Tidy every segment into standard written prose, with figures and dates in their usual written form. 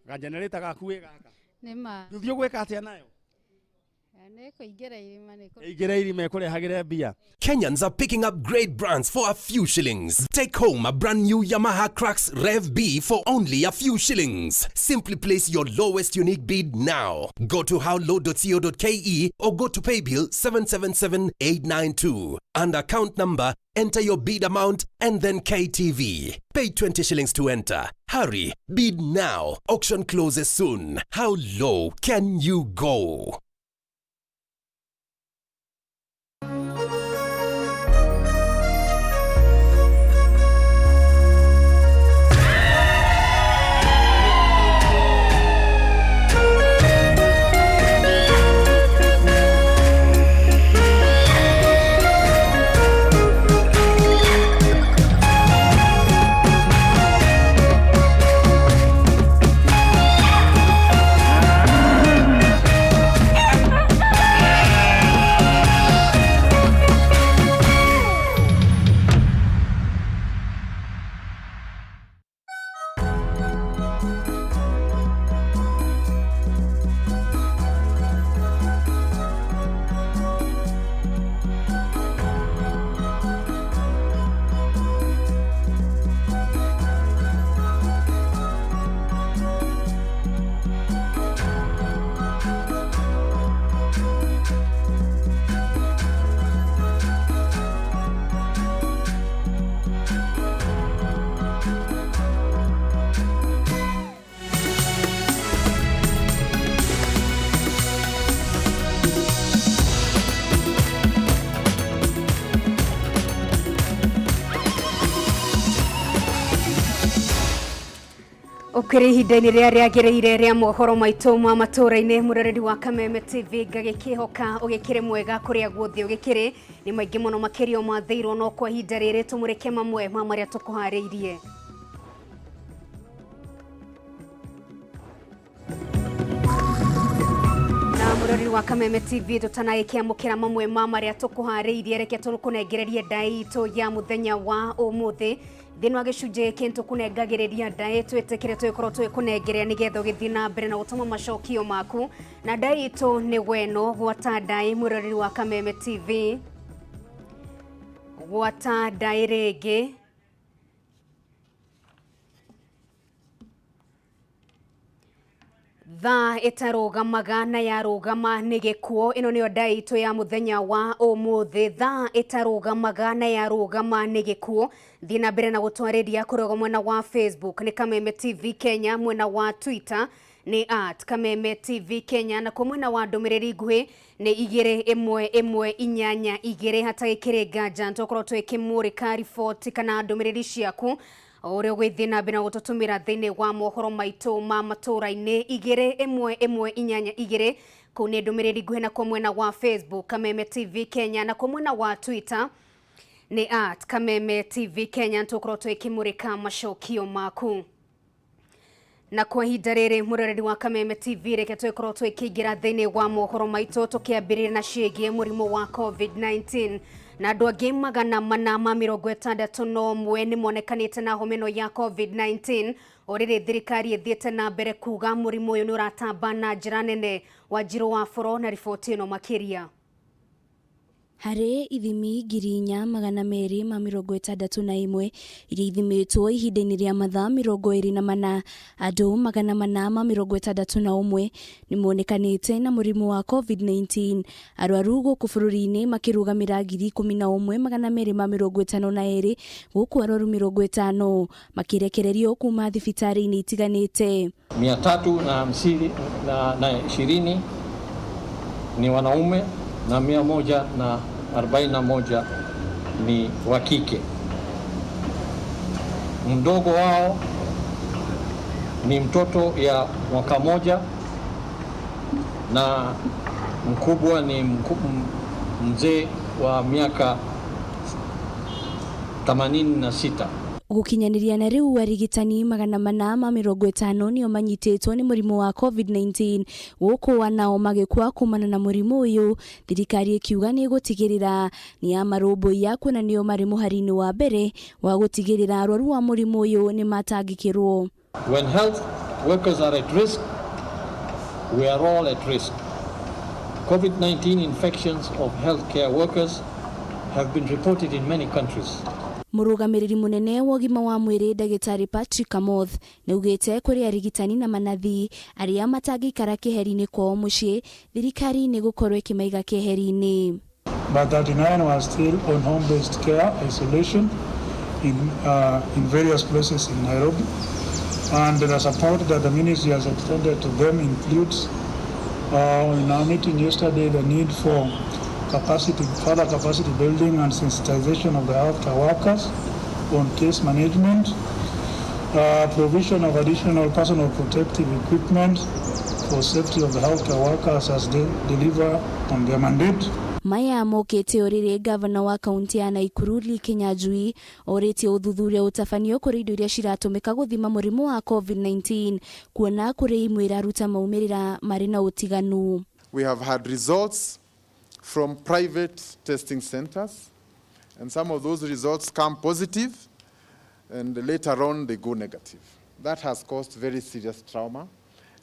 Ga generator gaku wĩ gaka. Nĩ ma. Nduthi ũgwĩka atĩa nayo? Nĩ kũingĩra irima nĩ kũ. Ĩingĩre irima ĩkũrehagĩre mbia. Kenyans are picking up great brands for a few shillings. Take home a brand new Yamaha Crux Rev B for only a few shillings. Simply place your lowest unique bid now. Go to howlow.co.ke or go to paybill 777892 and account number, enter your bid amount and then KTV. Pay 20 shillings to enter. Hurry, bid now. Auction closes soon. How low can you go? Ũkĩrĩ ihinda-inĩ rĩrĩa rĩagĩrĩire rĩa mohoro maitũ ma matũũra-inĩ, mũroreri wa Kameme TV, ngagĩkĩhoka ũgĩkĩrĩ mwega kũrĩa guothe ũgĩkĩrĩ. Nĩ maingĩ mũno makĩria ũmathĩirwo, no kwa ihinda rĩrĩ tũmũrĩke mamwe ma marĩa tũkũharĩirie. Na mũroreri wa Kameme TV, tũtanagĩkĩamũkĩra mamwe ma marĩa tũkũharĩirie, reke tũkũnengererie ndaĩ itũ ya mũthenya wa ũmũthĩ. Thĩinĩ wa gĩcunjĩ gĩkĩ nĩtũkũnengagĩrĩria ndaĩ twĩtĩkĩre tũgĩkorwo tũgĩkũnengerea nĩgetha ũgĩthiĩ na mbere na gũtũma macokio maku. Na ndaĩ itũ nĩ weno gwata ndaĩ, mwĩroreri wa Kameme TV, gwata ndaĩ rĩngĩ. Thaa ĩtarũgamaga na yarũgama nĩ gĩkuũ. Ĩno nĩyo ndaĩ itũ ya mũthenya wa ũmũthĩ. Thaa ĩtarũgamaga na yarũgama nĩ gĩkuũ. Thiĩ na mbere na gũtwarĩria kũrĩa mwena wa Facebook nĩ Kameme TV Kenya, mwena wa Twitter nĩ at Kameme TV Kenya, na kuo mwena wa ndũmĩrĩri nguhĩ nĩ 2 1 1 8 2. Hatagĩkĩrĩ nganja nĩtũgũkorwo twĩkĩmũrĩka riboti kana ndũmĩrĩri ciaku ũrĩa ũgwĩthiĩ na mbere na gũtũtũmĩra thĩinĩ wa mohoro maitũ ma matũũra-inĩ. 2 1 1 8 2 kũu nĩ ndũmĩrĩri nguhĩ, na kuo mwena wa Facebook Kameme TV Kenya, na kuo mwena wa Twitter nĩ at Kameme TV Kenya. Nĩtũgũkorwo twĩkĩmũrĩka macokio maku. Na kwa ihinda rĩrĩ, mũroreri wa Kameme TV, reke tũgĩkorwo twĩkĩingĩra thĩinĩ wa mohoro maitũ, tũkĩambĩrĩria na ciĩgiĩ mũrimũ wa COVID-19. Na andũ angĩ 461 nĩ monekanĩte na homa ĩno ya COVID-19, o rĩrĩ thirikari ĩthiĩte na mbere kuga mũrimũ ũyũ nĩ ũratamba na njĩra nene. Wanjirũ wa Boro na riboti ĩno makĩria. Harĩ ithimi 4261 iria ithimĩtwo ihinda-inĩ rĩa mathaa 24, andũ 461 nĩ monekanĩte na mũrimũ wa COVID-19. Arwaru gũkũ bũrũri-inĩ makĩrũgamĩra 11,252, gũkũ arwaru 50 makĩrekererio kuma thibitarĩ-inĩ itiganĩte. 320 ni wanaume na 141 ni wa kike. Mdogo wao ni mtoto ya mwaka moja na mkubwa ni mzee wa miaka 86. Gũkinyanĩria na rĩu, arigitani 450 nĩo manyitĩtwo nĩ mũrimũ wa COVID-19, gũkũ anao magĩkua kumana na mũrimũ ũyũ. Thirikari ĩkiuga nĩ ĩgũtigĩrĩra nĩ yamarũmbũiya, kuona nĩo marĩ mũhari-inĩ wa mbere wa gũtigĩrĩra arwaru a mũrimũ ũyũ nĩ matangĩkĩrwo. When health workers are at risk, we are all at risk. COVID-19 infections of healthcare workers have been reported in many countries. Mũrũgamĩrĩri mũnene wa ũgima wa mwĩrĩ ndagĩtarĩ Patrick Amoth nĩaugĩte kũrĩ arigitani na manathi arĩa matangĩikara keheri-inĩ kwao mũciĩ thirikari nĩ gũkorwo ĩkĩmaiga keheri-inĩ. But 39 were still on home-based care isolation in various places in Nairobi. And the support that the ministry has extended to them includes, in our meeting yesterday, the need for further capacity building and sensitization of the healthcare workers on case management, provision of additional personal protective equipment for safety of the healthcare workers as they deliver on their mandate. Maya mokĩte o rĩrĩ gavana wa kaunti ya Nakuru Lee Kinyanjui orĩtie ũthuthuria ũtabanio kũrĩ indo iria ciratũmĩka gũthima mũrimũ wa COVID-19 kuona kũrĩ imwe iraruta maumĩrĩra marĩ na ũtiganu. We have had results from private testing centers, and some of those results come positive, and later on they go negative. That has caused very serious trauma.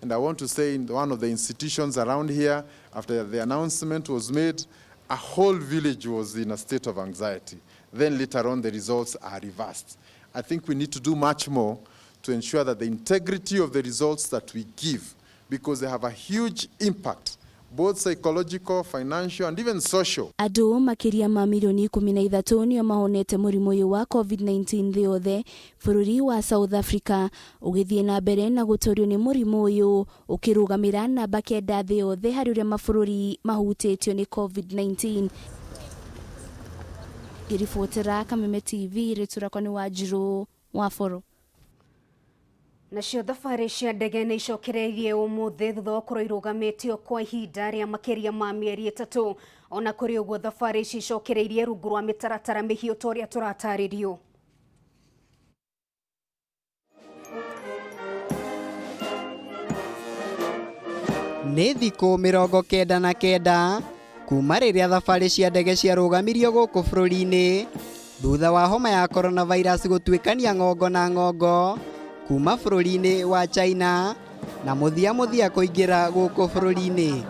And I want to say in one of the institutions around here, after the announcement was made, a whole village was in a state of anxiety. Then later on, the results are reversed. I think we need to do much more to ensure that the integrity of the results that we give, because they have a huge impact, both psychological, financial, and even social. Andũ makĩria ma milioni 13 nĩo mahonete mũrimũ ũyũ wa COVID-19 thĩ yothe. Bũrũri wa South Africa ũgĩthiĩ na mbere na gũtorio nĩ mũrimũ ũyũ ũkĩrũgamĩra namba 9 thĩ yothe harĩ ũrĩa mabũrũri mahutĩtio nĩ COVID-19. Ngĩribotera Kameme TV, rĩtwa rĩakwa nĩ Wanjirũ wa Boro. Nacio thabarĩ cia ndege nĩ icokereirie ũmũthĩ thutha wa gũkorwo irũgamĩtio kwa ihinda rĩa makĩria ma mĩeri 3. Ona kũrĩ ũguo thabarĩ ici icokereirie rungu rwa mĩtaratara mĩhiũ ta ũrĩa tũratarĩrio. Nĩ thikũ 99 kuma rĩrĩa thabarĩ cia ndege ciarũgamirio gũkũ bũrũri-inĩ thutha wa homa ya coronavirus gũtuĩkania ng'ongo na ng'ongo kuma bũrũri-inĩ wa China na mũthia mũthia kũingĩra gũkũ bũrũri-inĩ.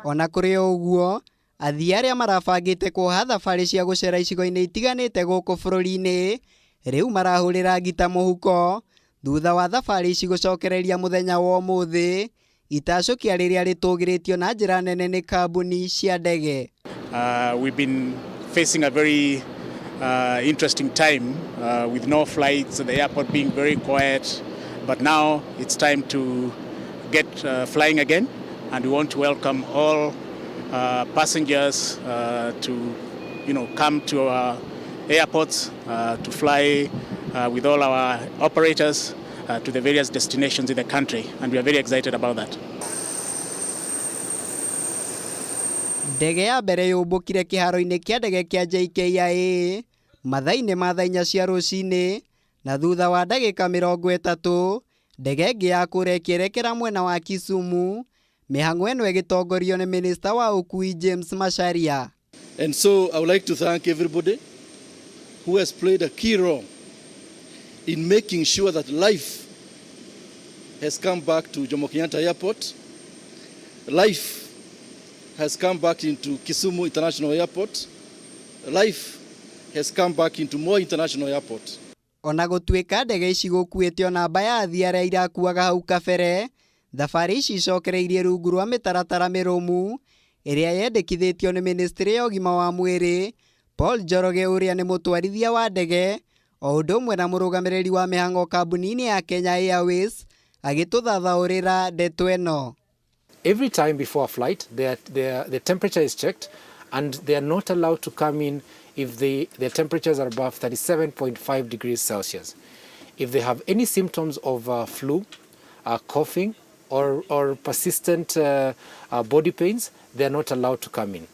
Ona kũrĩ ũguo, athii arĩa marabangĩte kuoha thabarĩ cia gũcera icigo-inĩ itiganĩte gũkũ bũrũri-inĩ rĩu marahũrĩra ngita mũhuko thutha wa thabarĩ ici gũcokereria mũthenya wa ũmũthĩ itacũkia rĩrĩa rĩtũgĩrĩtio na njĩra nene nĩ kambuni cia ndege. We've been facing a very interesting time with no flights, the airport being very quiet, but now it's time to get flying again, and we want to welcome all passengers to, come to our airports to fly with all our operators to the various destinations in the country, and we are very excited about that. Ndege ya mbere yũmbũkire kĩharo-inĩ kĩa ndege kĩa JKIA mathaa-inĩ ma thaa 4 cia rũcinĩ na thutha wa ndagĩka 30 ndege ĩngĩ ya kũrĩa ĩkĩerekera mwena wa Kisumu mĩhang'o ĩno ĩgĩtongorio nĩ minista wa ũkui James Macharia. And so I would like to thank everybody who has played a key role in making sure that life has come back to Jomo Kenyatta Airport, life has come back into Kisumu International Airport, life has come back into Moi International Airport. Ona gũtuĩka ndege ici gũkuĩte namba ya athii arĩa irakuaga hau kabere, thabarĩ ici icokereirie rungu rwa mĩtaratara mĩrũmu ĩrĩa yendekithĩtio nĩ ministry ya ũgima wa mwĩrĩ Paul Njoroge ũrĩa nĩ mũtwarithia wa ndege o ũndũ ũmwe na mũrũgamĩrĩri wa mĩhang'o kambuni-inĩ ya Kenya Airways agĩtũthathaũrĩra ndeto ĩno. Every time before a flight, the temperature is checked, and they are not allowed to come in if their temperatures are above 37.5 degrees Celsius. If they have any symptoms of flu, coughing, or persistent body pains, they are not allowed to come in.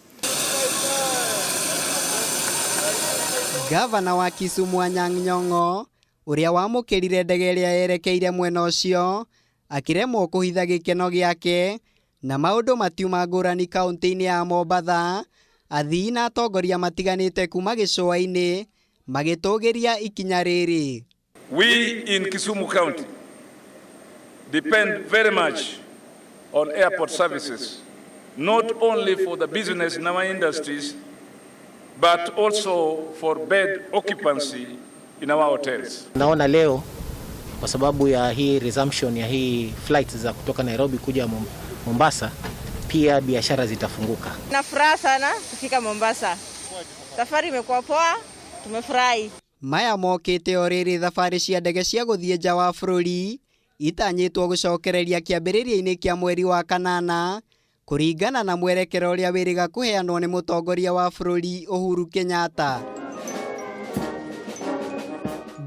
Gavana wa Kisumu Anyang' Nyong'o ũrĩa wamũkĩrire ndege ĩrĩa yerekeire mwena ũcio akĩremwo kũhitha gĩkeno gĩake na maũndũ matiuma ngũrani kaunti-inĩ ya Mombatha. Athii na atongoria matiganĩte kuma gĩcũa-inĩ Magĩtũgĩria ikinya rĩrĩ. We in Kisumu County depend very much on airport services, not only for the business in our industries, but also for bed occupancy in our hotels. Naona leo kwa sababu ya hii resumption ya hii flights za kutoka Nairobi kuja Mombasa, pia biashara zitafunguka. Na furaha sana kufika Mombasa. Safari imekuwa poa, tumefurahi. Maya mokĩte o rĩrĩ thabarĩ cia ndege cia gũthiĩ nja wa bũrũri itanyĩtwo gũcokereria kĩambĩrĩria-inĩ kĩa mweri wa kanana kũringana na mwerekera ũrĩa wĩrĩga kũheanwo nĩ mũtongoria wa bũrũri Uhuru Kenyatta.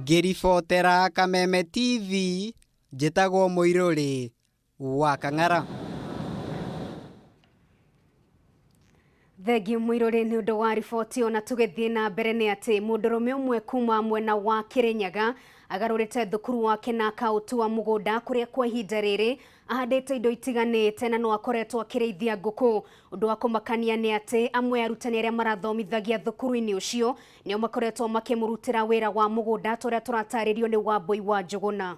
Ngĩribotera Kameme TV, njĩtagwo Mũirũrĩ wa Kang'ara. Thengiũ Mũirũrĩ nĩ ũndũ wa riboti. Ona tũgĩthiĩ na mbere nĩ atĩ mũndũrũme ũmwe kuma mwena wa Kĩrĩnyaga agarũrĩte thukuru wake na akaũtua mũgũnda kũrĩa kwa ihinda rĩrĩ ahandĩte indo itiganĩte na no akoretwo akĩrĩithia ngũkũ. Ũndũ wa kũmakania nĩ atĩ amwe arutani arĩa marathomithagia thukuru-inĩ ũcio nĩo makoretwo makĩmũrutĩra wĩra wa mũgũnda tũrĩa tũratarĩrio nĩ Wambui wa Njũgũna.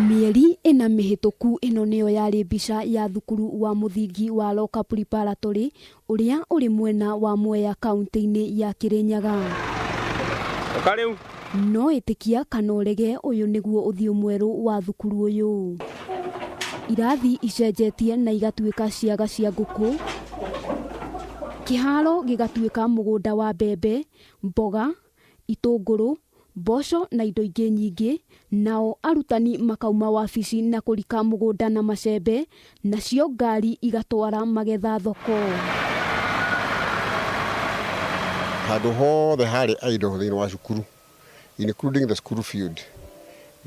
Mĩeri ĩna mĩhĩtũku ĩno nĩyo yarĩ mbica ya thukuru wa mũthingi wa Loka Preparatory ũrĩa ũrĩ mwena wa Mwea kaunti-inĩ ya Kĩrĩnyaga. No ĩtĩkia kana ũrege, ũyũ nĩguo ũthiũ mwerũ wa thukuru ũyũ. Irathi icenjetie na igatuĩka ciaga cia ngũkũ, kĩharo gĩgatuĩka mũgũnda wa mbembe, mboga, itũngũrũ, mboco na indo ingĩ nyingĩ, nao arutani makauma wabici na kũrika mũgũnda na macembe, nacio ngari igatwara magetha thoko. Handũ hothe harĩ idle thĩinĩ wa cukuru, including the school field,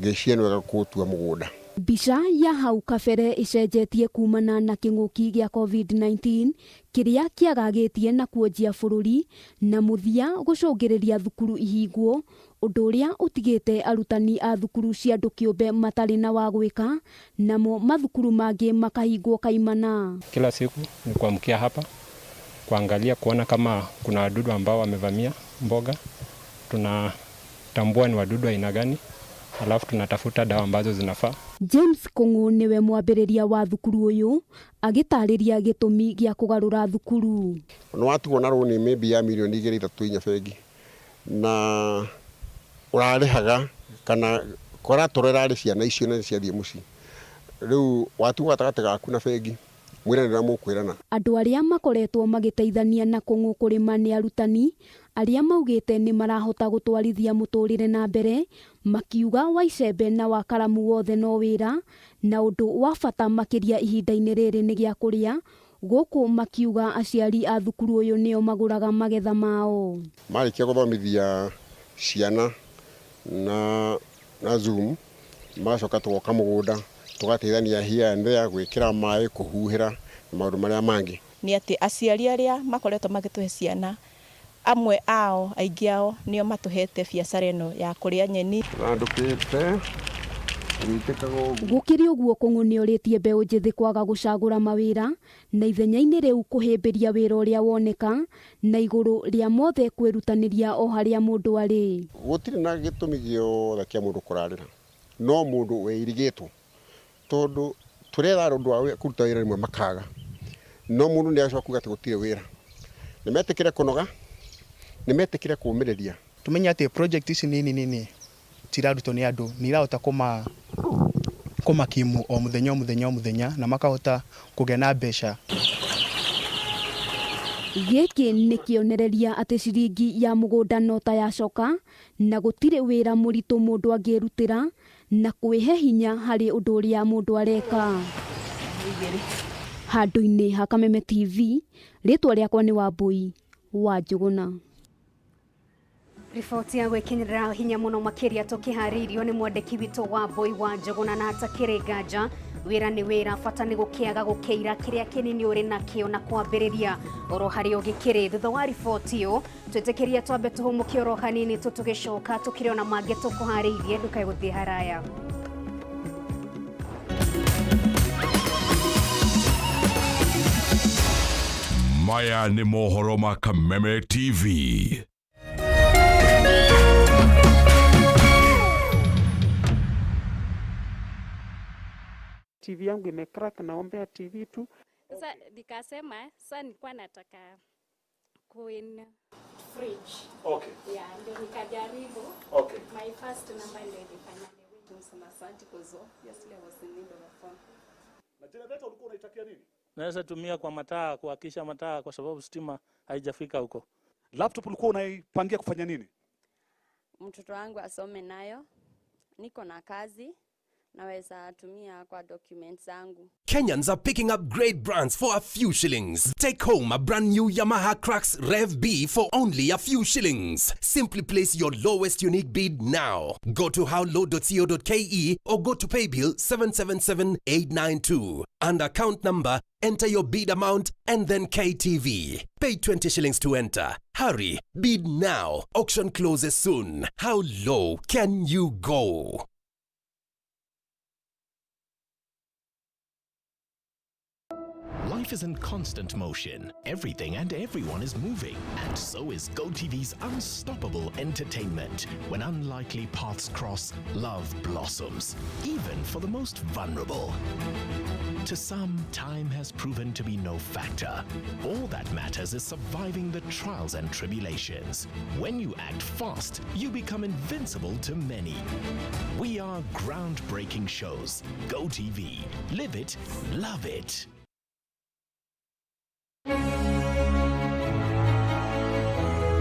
ngĩciria nĩ wega kũũtua mũgũnda. Mbica ya hau kabere ĩcenjetie kumana na kĩng'ũki gĩa COVID-19 kĩrĩa kĩagagĩtie na kuonjia bũrũri na mũthia gũcũngĩrĩria thukuru ihingwo, ũndũ ũrĩa ũtigĩte arutani a thukuru cia andũ kĩũmbe matarĩ na wa gwĩka, namo mathukuru mangĩ makahingwo kaimana. Kila siku ni kuamkia hapa kuangalia kuona kama kuna wadudu ambao wamevamia mboga, tunatambua ni wadudu aina gani, alafu tunatafuta dawa ambazo zinafaa. James Kung'u niwe mwambĩrĩria wa thukuru ũyũ agĩtarĩria gĩtũmi gĩa kũgarũra thukuru. Nĩ watigwo na rũni maybe ya mirioni igĩrĩ ithatũ inya bengi na ũrarĩhaga kana collateral ĩrarĩ ciana icio na ciathiĩ mũciĩ, rĩu watigwo gatagatĩ gaku na bengi mwĩrane ũrĩa mũkwĩrana. Andũ arĩa makoretwo magĩteithania na Kung'u kũrĩma nĩ arutani arĩa maugĩte nĩ marahota gũtwarithia mũtũrĩre na mbere, makiuga wa icembe na wa karamu wothe no wĩra, na ũndũ wa bata makĩria ihinda-inĩ rĩrĩ nĩ gĩa kũrĩa, gũkũ makiuga aciari a thukuru ũyũ nĩo magũraga magetha mao. Marĩkia gũthomithia ciana na Zoom, magacoka tũgoka mũgũnda tũgateithania here and there gwĩkĩra maĩ, kũhuhĩra na maũndũ marĩa mangĩ. Nĩ atĩ aciari arĩa makoretwo magĩtũhe ciana, amwe ao aingĩ ao nĩo matũhete biacara ĩno ya kũrĩa nyeni. Thandũkĩte Gũkĩrĩ ũguo Kung'u nĩorĩtie mbeũ njĩthĩ kwaga gũcagũra mawĩra na ithenya-inĩ rĩu kũhĩmbĩria wĩra ũrĩa woneka na igũrũ rĩa mothe kwĩrutanĩria o harĩa mũndũ arĩ. Gũtirĩ na gĩtũmi gĩothe kĩa mũndũ kũrarĩra, no mũndũ wĩirigĩtwo tondũ tũretha ũndũ wa kũruta wĩra rĩmwe makaga, no mũndũ nĩ acoka kuga atĩ gũtirĩ wĩra. Nĩ metĩkĩre kũnoga, nĩ metĩkĩre kũũmĩrĩria. Tumenye atĩ project ici nini nini cirarutwo nĩ andũ nĩ irahota kũmakimu o mũthenya o mũthenya o mũthenya na makahota kũgĩa na mbeca. Gĩkĩ nĩ kĩonereria atĩ ciringi ya mũgũnda no ta yacoka na gũtirĩ wĩra mũritũ mũndũ angĩrutĩra na kwĩhe hinya harĩ ũndũ ũrĩa mũndũ areka. Handũ-inĩ ha Kameme TV, rĩtwa rĩakwa nĩ Wambui wa Njũgũna. Riboti ya gwĩkinyĩrĩra hinya mũno makĩria tũkĩharĩirio nĩ mwandĩki witũ Wambui wa Njũgũna na hatakĩrĩ nganja wĩra nĩ wĩra, bata nĩ gũkĩaga gũkĩira kĩrĩa kĩnini ũrĩ nakĩo na kwambĩrĩria oro harĩa ũgĩkĩrĩ. Thutha wa riboti ĩyo twĩtĩkĩria twambe tũhũmũke oro hanini tu tũgĩcoka tũkĩrĩ ona mangĩ tũkũharĩirie, ndũkae gũthiĩ haraya. Maya nĩ mohoro ma Kameme TV. TV yangu imecrack, naombea TV tu. Sasa nikasema sasa nilikuwa nataka kuin fridge. Okay. Yeah, ndio nikajaribu. Okay. My first number ndio ilifanya Tunasema asante because obviously I was in need of a phone. Na generator ulikuwa unaitakia nini? Naweza tumia kwa mataa kuhakisha mataa kwa sababu stima haijafika huko. Laptop ulikuwa unaipangia kufanya nini? Mtoto wangu asome nayo, niko na kazi, naweza tumia kwa documents zangu. Kenyans are picking up great brands for a few shillings. Take home a brand new Yamaha Crux Rev B for only a few shillings. Simply place your lowest unique bid now. Go to howlow.co.ke or go to paybill 777892. And account number, enter your bid amount and then KTV. Pay 20 shillings to enter. Hurry, bid now. Auction closes soon. How low can you go? Life is in constant motion. Everything and everyone is moving. And so is GoTV's unstoppable entertainment. When unlikely paths cross, love blossoms, even for the most vulnerable. To some, time has proven to be no factor. All that matters is surviving the trials and tribulations. When you act fast, you become invincible to many. We are groundbreaking shows. GoTV. Live it, love it.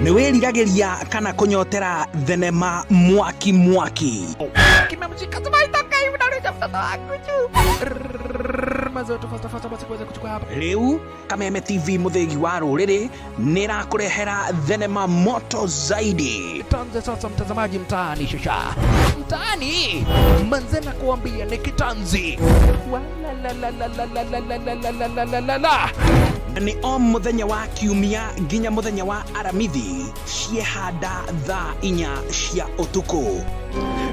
Nĩ wĩriragĩria kana kũnyotera thenema mwaki mwaki? Rĩu Kameme TV mũthĩgi wa rũrĩrĩ nĩ ĩrakũrehera thenema moto zaidi. Tuanze sasa mtazamaji, mtaani shasha mtaani manze na kuambia ni kitanzi Walalalalalalalalalalalala. Nĩ o mũthenya wa kiumia nginya mũthenya wa aramithi ciehanda thaa 4 cia ũtukũ.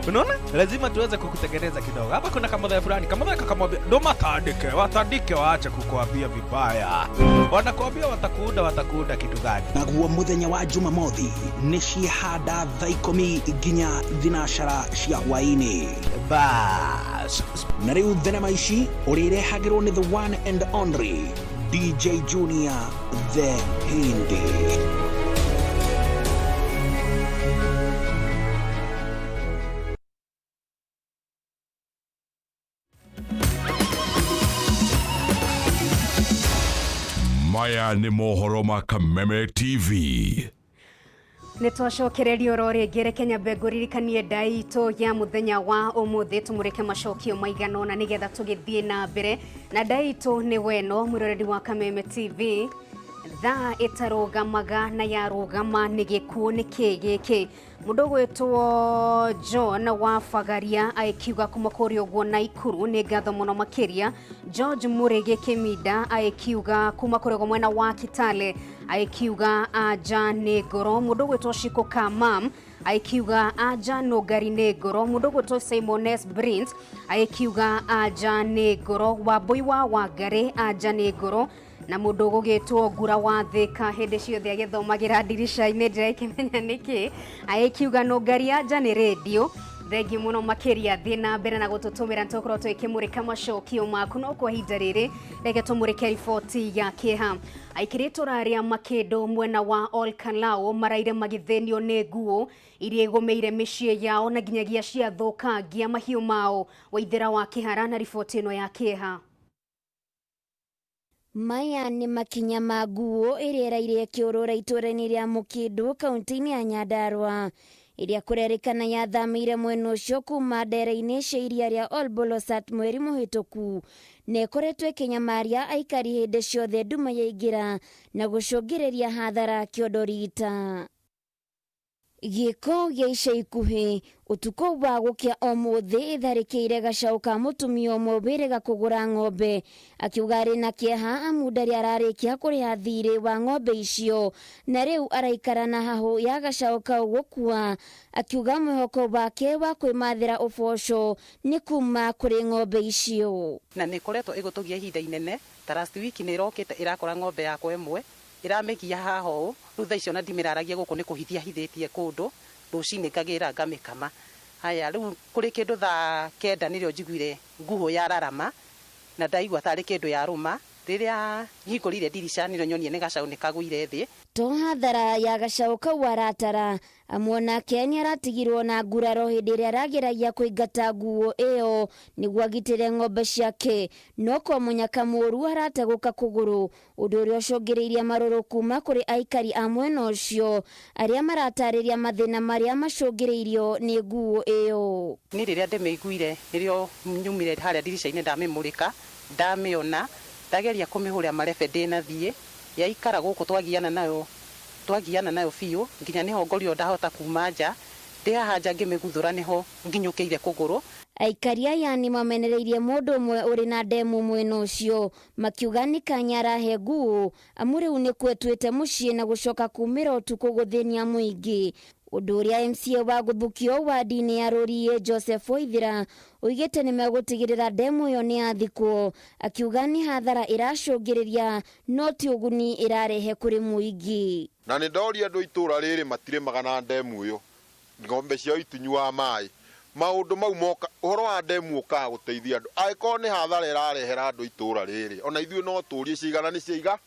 Unaona, lazima tuweze kukutengeneza kidogo hapa. Kuna kamodha fulani, kamodha kakamwambia ndo matandike, watandike, waache kukuambia vibaya, wanakuambia watakuunda, watakuunda kitu gani? Naguo mũthenya wa jumamothi nĩ ciehanda thaa 10 nginya 12 cia hwaĩ-inĩ. Bas, na rĩu thenema ici ũrĩrehagĩrwo nĩ the one and only DJ Junior the Hindi. Maya nĩ mohoro ma Kameme TV. Nĩ twacokereria oro rĩngĩ reke nyambe ngũririkanie ndai itũ ya mũthenya wa ũmũthĩ tũmũrĩke macokio maigana ũna nĩgetha tũgĩthiĩ na mbere na ndai itũ nĩ weno mwĩroreri wa Kameme TV. Thaa ĩtarũgamaga na yarũgama nĩ gĩkuũ nĩ kĩ gĩkĩ? Mũndũ ũgwĩtwo John wa Bagaria agĩkiuga kuma kũrĩa ũguo Naikuru nĩ ngatho mũno makĩria. George Mũrĩgĩ Kĩminda agĩkiuga kuma kũrĩa ũguo mwena wa Kitale agĩkiuga anja nĩ ngoro. Mũndũ ũgwĩtwo Shiko Kamam agĩkiuga anja nũngari nĩ ngoro. Mũndũ ũgwĩtwo Simon S Brint agĩkiuga anja nĩ ngoro. Wambui wa Wangarĩ anja nĩ ngoro. Na mũndũ ũgũgĩtwo Ngura wa Thĩka hĩndĩ ciothe agĩthomagĩra ndirica-inĩ ndĩrakĩmenya nĩkĩ agĩkiuga nũngari anja nĩ rĩndiũ. Thengiũ mũno makĩria, thiĩ na mbere na gũtũtũmĩra nĩtũgũkorwo tũgĩkĩmũrĩka macokio maku. No kwa ihinda rĩrĩ reke tũmũrĩke riboti ya kĩeha. Aikari itũra rĩa Makĩndũ mwena wa Olkalau maraire magĩthĩnio nĩ nguo iria igũmĩire mĩciĩ yao na nginyagia ciathũkangia mahiũ mao. Waithĩra wa Kĩhara na riboti ĩno ya kĩeha. Maya nĩ makinya ma nguo ĩrĩa ĩraire ĩkĩũrũra itũra-inĩ rĩa Mũkĩndũ kaunti-inĩ ya Nyandarua ĩrĩa kũrerĩkana yathamĩire mwena ũcio kuma ndera-inĩ cia iria rĩa Olbolosat mweri mũhĩtũku na ĩkoretwo ĩkĩnyamaria aikari hĩndĩ ciothe nduma yaingĩra na gũcũngĩrĩria hathara kĩondo rita. Gĩko gĩa ica ikuhĩ ũtukũ wa gũkĩa ũmũthĩ ĩtharĩkĩire gacaũ ka mũtumia ũmwe wĩrĩga kũgũra ng'ombe akiuga arĩ na kĩeha amu ndarĩ ararĩkia kũrĩha thirĩ wa ng'ombe icio na rĩu araikara na hahũ ya gacaũ kau gũkua akiuga mwĩhoko wake wa kwĩmathĩra ũboco nĩ kuma kũrĩ ng'ombe icio. Na nĩ ĩkoretwo ĩgũtũgia ihinda inene ta last week nĩ ĩrokĩte ĩrakora ng'ombe yakwa ĩmwe Ĩramĩgia haha ũũ, rĩu thaa icio ona ndimĩraragia gũkũ nĩ kũhithia hithĩtie kũndũ, rũcinĩ ngagĩra ngamĩkama. Haya, rĩu kũrĩ kĩndũ thaa kenda nĩrĩo njiguire nguhũ yararama, na ndaigua tarĩ kĩndũ yarũma. Rĩrĩa hingũrire ndirica nĩrĩo nyonire nĩ gacaũ nĩ kagũire thĩ. To hathara ya gacaũ kau aratara, amu onake nĩaratigirwo na nguraro hĩndĩ ĩrĩa arageragia kũingata nguũ ĩyo nĩguo agitĩre ng'ombe ciake, no kwa mũnyaka mũru arategũka kũgũrũ, ũndũ ũrĩa ũcũngĩrĩirie marũrũ kuma kũrĩ aikari a mwena ũcio arĩa maratarĩria mathĩna marĩa macũngĩrĩirio nĩ nguũ ĩyo. Niĩ rĩrĩa ndĩmĩiguire nĩrĩo nyumire harĩa ndirica-inĩ ndamĩmũrĩka, ndamĩona, ndageria kũmĩhũrĩra marebe ndĩnathiĩ, yaikara gũkũ twagiana nayo, twagiana nayo biũ nginya nĩho ngorirwo ndahota kuma nja, ndĩ haha nja ngĩmĩguthũra nĩho nginyũkĩire kũgũrũ. Aikari aya nĩmamenereirie mũndũ ũmwe ũrĩ na ndemu mwena ũcio, makiuga nĩ kanya arahe nguũ, amu rĩu nĩkuo ĩtuĩte mũciĩ na gũcoka kumĩra ũtukũ gũthĩnia mũingĩ. Ũndũ ũrĩa MCA wa gũthukio wadi-inĩ ya Rũriĩ Joseph Waithira oigĩte nĩmegũtigĩrĩra ndemu ĩyo nĩyathikwo, akiuga nĩ hathara ĩracũngĩrĩria no ti ũguni ĩrarehe kũrĩ mũingĩ. Na nĩ ndoria andũ a itũũra rĩrĩ matirĩmaga na ndemu ĩyo, ng'ombe ciao itinyuaga maĩ. Maũndũ mau moka, ũhoro wa ndemu ũkaga gũteithia andũ. Angĩkorwo nĩ hathara ĩrarehera andũ a itũũra rĩrĩ, ona ithuĩ no tũrie ciigana nĩ ciaiga?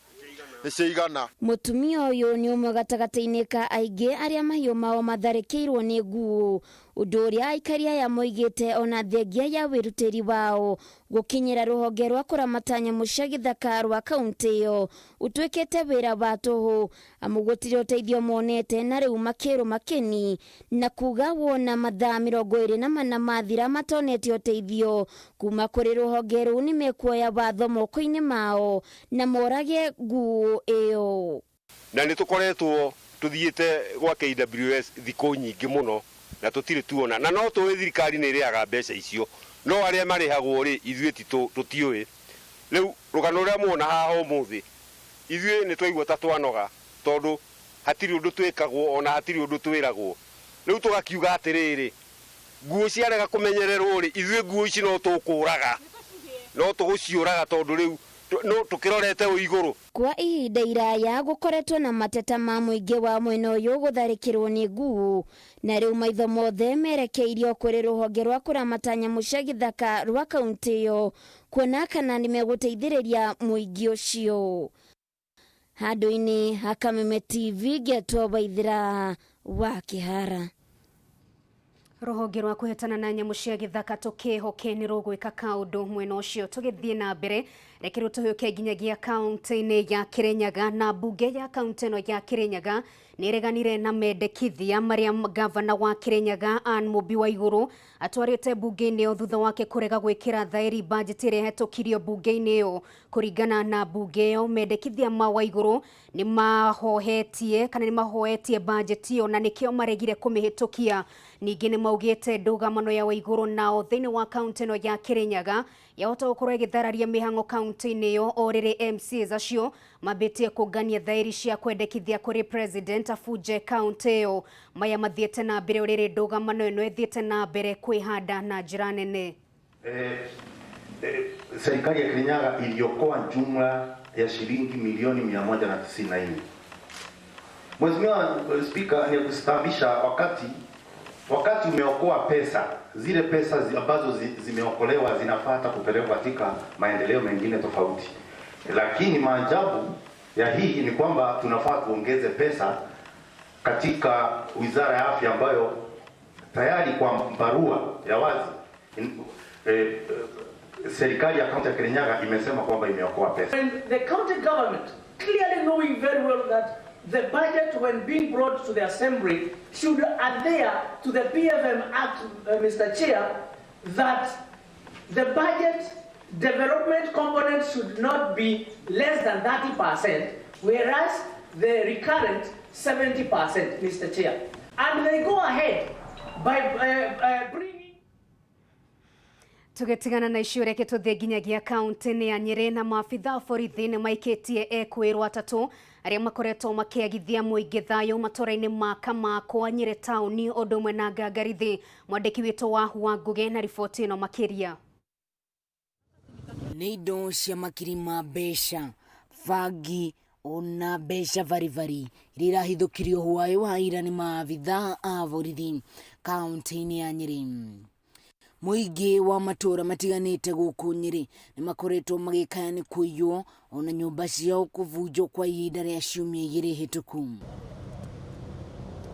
Nĩ ciaigana. Mũtumia ũyũ nĩ ũmwe gatagatĩ-inĩ ka aingĩ arĩa mahiũ mao matharĩkĩirwo nĩ nguũ, ũndũ ũrĩa aikari aya moigĩte ona thengia ya wĩrutĩri wao gũkinyĩra rũhonge rwa kũramata nyamũ cia gĩthaka rwa kauntĩ ĩyo ũtuĩkĩte wĩra wa tũhũ amu gũtirĩ ũteithio monete na rĩu makĩrũma kĩni na kuga wona mathaa 24 mathira matonete ũteithio kuma kũrĩ rũhonge rũu nĩmekuoya watho moko-inĩ mao na morage nguũ ĩyo. Na nĩ tũkoretwo tũthiĩte gwa KWS thikũ nyingĩ mũno na tũtirĩ tuona, na no tũĩ thirikari nĩ ĩrĩhaga mbeca icio, no arĩa marĩhagwo rĩ, ithuĩ tũtiũĩ. Rĩu rũgano rũrĩa muona haha ũmũthĩ, ithuĩ nĩ twaigua ta twanoga, tondũ hatirĩ ũndũ twĩkagwo ona hatirĩ ũndũ twĩragwo. Rĩu tũgakiuga atĩrĩrĩ, nguo ciarega kũmenyererwo rĩ, ithuĩ nguo ici no tũkũraga, no tũgũciũraga tondũ rĩu no tũkĩrorete ũ igũrũ. Kwa ihinda iraya gũkoretwo na mateta ma mũingĩ wa mwena ũyũ gũtharĩkĩrwo nĩ nguũ, na rĩu maitho mothe merekeirio kũrĩ rũhonge rwa kũramata nyamũ cia gĩthaka rwa kauntĩ ĩyo kuona kana nĩmegũteithĩrĩria mũingĩ ũcio. Handũ-inĩ ha Kameme TV ngetwo Waithĩra wa Kĩhara. Rũhonge rwa kũhetana na nyamũ cia gĩthaka tũkĩhoke nĩ rũgwĩka kaũndũ mwena ũcio. Tũgĩthiĩ na mbere reke rĩu tũhĩũke nginyagia kaunti-inĩ ya Kĩrĩnyaga, na mbunge ya kaunti ĩno ya Kĩrĩnyaga nĩ ĩreganire na mendekithia marĩa gavana wa Kĩrĩnyaga Anne Mũmbi wa Igũrũ atwarĩte mbunge-inĩ ĩyo thutha wake kũrega gwĩkĩra thaĩri bajeti ĩrĩa ĩhetũkirio mbunge-inĩ ĩyo. Kũringana na mbunge ĩyo, mendekithia ma Waigũrũ nĩ mahohetie kana nĩ mahoetie bajeti ĩyo na nĩkĩo maregire kũmĩhĩtũkia. Ningĩ nĩ maugĩte ndũgamano ya Waigũrũ nao thĩinĩ wa kaunti ĩno ya Kĩrĩnyaga yahota gũkorwo ĩgĩthararia mĩhang'o kaunti-inĩ ĩyo o rĩrĩ MCAs acio mambĩtie kũngania thaĩri cia kwendekithia kũrĩ president abunje kaunti ĩyo. Maya mathiĩte na mbere o rĩrĩ ndũgamano ĩno ĩthiĩte na mbere kwĩhanda na njĩra nene. Serikali ya Kirinyaga iliokoa jumla ya shilingi milioni 194. Mheshimiwa Spika, ni kustaabisha wakati umeokoa pesa, zile pesa ambazo zimeokolewa zinafaa kupelekwa katika maendeleo mengine tofauti. Lakini maajabu ya hii ni kwamba tunafaa tuongeze pesa katika Wizara ya Afya ambayo tayari kwa barua ya wazi serikali ya kaunti ya Kirinyaga imesema kwamba imeokoa pesa. And the county government clearly knowing very well that the budget when being brought to the assembly should adhere to the PFM Act, Mr. Chair, that the budget development component should not be less than 30%, whereas the recurrent 70%, Mr. Chair. And they go ahead by bringing Tũgĩtigana na icio reke tũthiĩ nginyagia kaunti-inĩ ya Nyĩrĩ na maabitha a borithi nĩ maikĩtie ekwĩrwo atatũ arĩa makoretwo makĩagithia mũingĩ thayũ matũra-inĩ ma Kamakwa, Nyĩrĩ taũni ũndũ ũmwe na Ngangarithi. Mwandĩki witũ wa Wangũgĩ na riboti ĩno makĩria. Nĩ indo cia makiri ma mbeca, bangi, Ona mbeca baribari iria irahithũkirio hwaĩ wa ira nĩ maabithaa a borithi kaunti-inĩ ya Nyĩrĩ. Mũingĩ wa matũra matiganĩte gũkũ Nyĩrĩ nĩ makoretwo magĩkaya nĩ kũiywo ona nyũmba ciao kũbunjwo kwa ihinda rĩa ciumia igĩrĩ hĩtũku.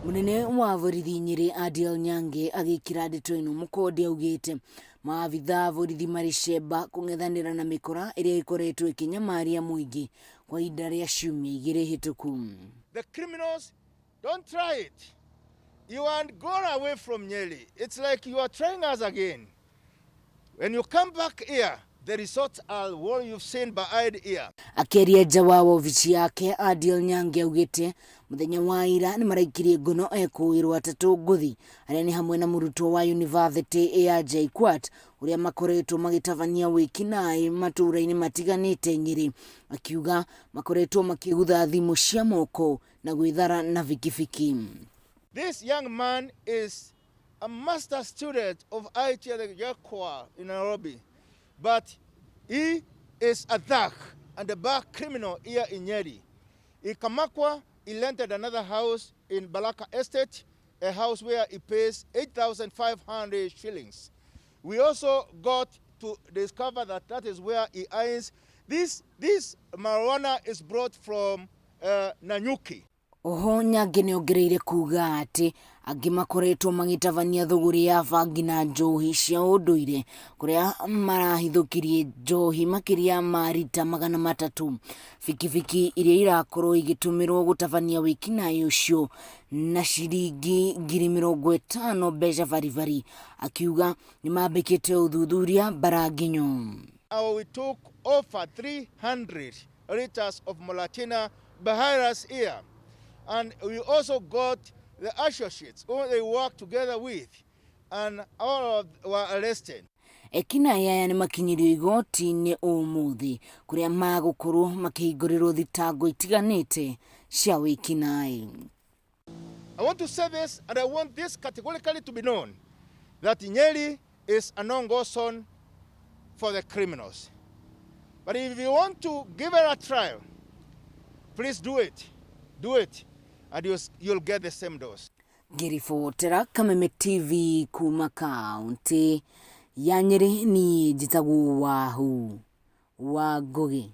Mũnene wa borithi Nyĩrĩ Adiel Nyange agĩkĩra ndeto ĩno mũkonde augĩte maabithaa a borithi marĩ cemba kũng'ethanĩra na mĩkora ĩrĩa ĩkoretwo ĩkĩnyamaria mũingĩ kwa ihinda rĩa ciumia igĩrĩ hĩtũku. The criminals, don't try it. You aren't gone away from Nyeri. It's like you are trying us again. When you come back here, the results are what you've seen behind here. Akĩaria nja wa wobici yake, Adiel Nyange augĩte mũthenya wa ira nĩ maraikirie ngono ekũĩrwo atatũ ngũthi arĩa nĩ hamwe na mũrutwo wa yunivasĩtĩ ya JKUAT ũrĩa makoretwo magĩtabania wĩkinaĩ matũũra-inĩ matiganĩte Nyĩrĩ. Akiuga makoretwo makĩgutha thimũ cia moko na gwĩthara na bikibiki. This young man is a master student of IT at the JKUAT in Nairobi, but he is a thug and a bad criminal here in Nyeri. In Kamakwa, he rented another house in Balaka Estate, a house where he pays 8,500 shillings. We also got to discover that that is where he earns. This marijuana is brought from Nanyuki. Oho Nyange nĩongereire kuga atĩ angĩ makoretwo magĩtabania thũgũrĩ ya bangi na njohi cia ũndũire kũrĩa marahithũkirie njohi makĩria ma rita 300. Bikibiki iria irakorwo igĩtũmĩrwo gũtabania wĩkinaĩ ũcio na ciringi 50,000 mbeca baribari, akiuga nĩmambĩkĩte ũthuthuria mbaranginyo. We took over 300 liters of Muratina behind us here. And we also got the associates who they work together with, and all of were arrested. Ekinaĩ aya nĩ makinyirio igoti-inĩ ũmũthĩ kũrĩa magũkorwo makĩhingũrĩrwo thitango itiganĩte cia wĩkinaĩ. I want to say this, and I want this categorically to be known, that Nyeri is a no-go zone for the criminals. But if you want to give it a trial, please do it. Do it, and you'll get the same dose. Ngĩribotera Kameme TV kuma kaunti ya Nyĩrĩ, niĩ njĩtagwo Wahu wa Ngũgĩ.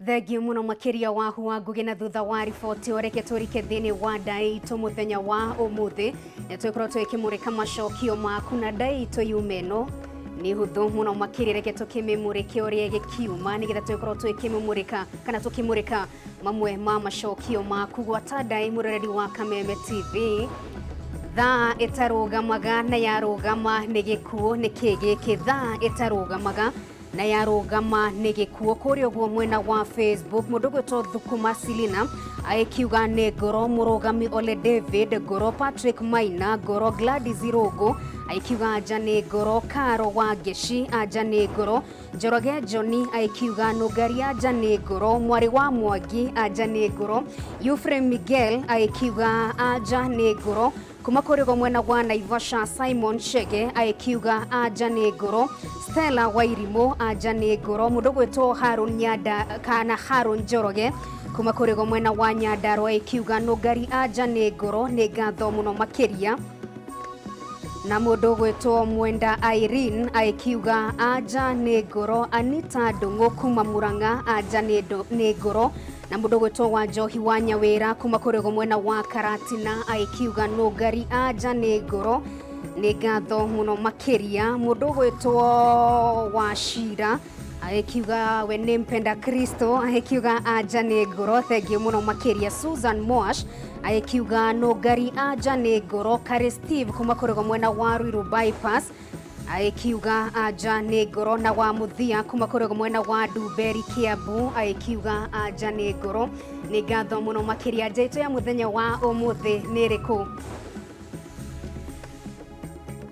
Thengiũ mũno makĩria Wahu wa Ngũgĩ. Na thutha wa riboti reke tũrike thĩinĩ wa ndai itũ mũthenya wa ũmũthĩ, nĩ twĩkorwo twĩkĩmũrĩka macokio maku na ndai itũ yuma ĩno nĩ hũthũ mũno makĩria. Reke tũkĩmĩmũrĩke ũrĩa ĩgĩkiuma nĩgetha twĩkorwo twĩkĩmũmũrĩka kana tũkĩmũrĩka mamwe ma macokio maku. Gwata ndai mũroreri wa Kameme TV, thaa ĩtarũgamaga na yarũgama nĩ gĩkuũ, nĩ kĩ gĩkĩ? Thaa ĩtarũgamaga na yarũgama nĩ gĩkuũ. Kũrĩa ũguo mwena wa Facebook, mũndũ gwĩtwo Thukuma Silina agĩkiuga nĩ ngoro. Mũrũgami Ole David ngoro, Patrick Maina ngoro, Gladys Irũngũ agĩkiuga anja nĩ ngoro, Karo wa Ngeci anja nĩ ngoro, Njoroge John agĩkiuga Nũngari anja nĩ ngoro, Mwarĩ wa Mwangi anja nĩ ngoro, Ephraim Miguel agĩkiuga anja nĩ ngoro. Kuma kũrĩ ũguo mwena wa Naivasha, Simon Chege agĩkiuga anja nĩ ngoro, Stella Wairimũ anja nĩ ngoro, mũndũ gwĩtwo Harun Nyanda kana Harun Njoroge kuma kũrĩ ũguo mwena wa Nyandarua agĩkiuga Nũngari anja nĩ ngoro. Nĩ ngatho mũno makĩria. Na mũndũ gwĩtwo Mwenda Irene agĩkiuga anja nĩ ngoro, Anita Ndũng'ũ kuma Murang'a anja nĩ ngoro, na mũndũ gwĩtwo wa Njohi wa Nyawĩra kuma kũrĩ ũguo mwena wa Karatina agĩkiuga Nũngari anja nĩ ngoro. Nĩ ngatho mũno makĩria. Mũndũ gwĩtwo wa Cira agĩkiuga we nĩ mpenda Kristo agĩkiuga anja nĩ ngoro. Thengiũ mũno makĩria. Susan Moash agĩkiuga Nũngari anja nĩ ngoro. Kari Steve kuma kũrĩ ũguo mwena wa Ruiru Bypass agĩkiuga anja nĩ ngoro, na wa mũthia kuma kũrĩ ũguo mwena wa Ndumberi Kiambu agĩkiuga anja nĩ ngoro. Nĩ ngatho mũno makĩria. Njaitũ ya mũthenya wa ũmũthĩ nĩ ĩrĩkũ?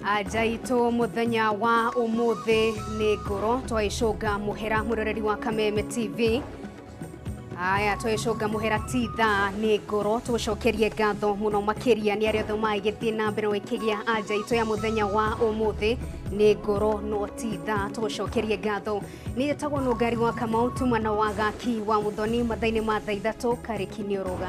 Anja itũ mũthenya wa ũmũthĩ nĩ ngoro. Twaicũnga mũhera mũroreri wa Kameme TV. Aya twicunga muhera ti thaa nĩ ngoro tũgũcokerie ngatho mũno makĩria nĩ arĩa othe magĩthiĩ na mbere gũikĩria anja itũ ya mũthenya wa ũmũthĩ nĩ ngoro no ti thaa tũgũcokerie ngatho. Nĩ ĩtagwo Nũngari wa Kamau tumana wa Gaki wa Muthoni mathaa-inĩ ma thaa 3 Karĩki nĩ ũrũga.